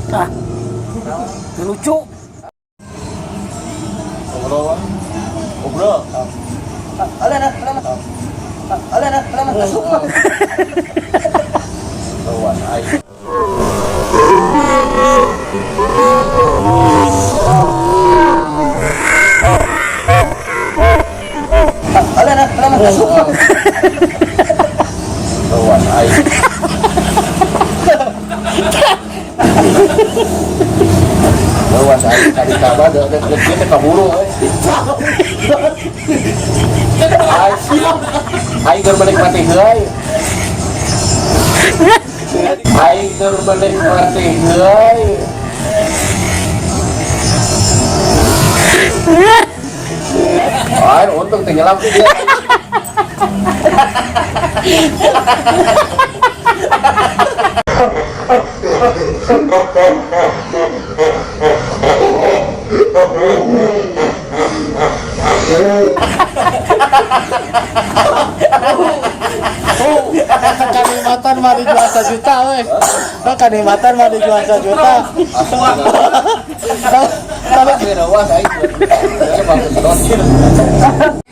Ah. Teu lucu. Ngobrol. Ngobrol. Ala na, ala na. Ala na, ala na. Lawan aing. Ala na, ala na. Lawan aing. Lawan aing kali kabar da da kieu teh kaburu euy. Aing aing keur menikmati heureuy. Aing keur menikmati heureuy. Aing untung tenggelam tuh dia. Kanikmatan mah dijual 1 juta we. Kanikmatan mah dijual 1 juta. Tapi awas aing. Saya bang sedot.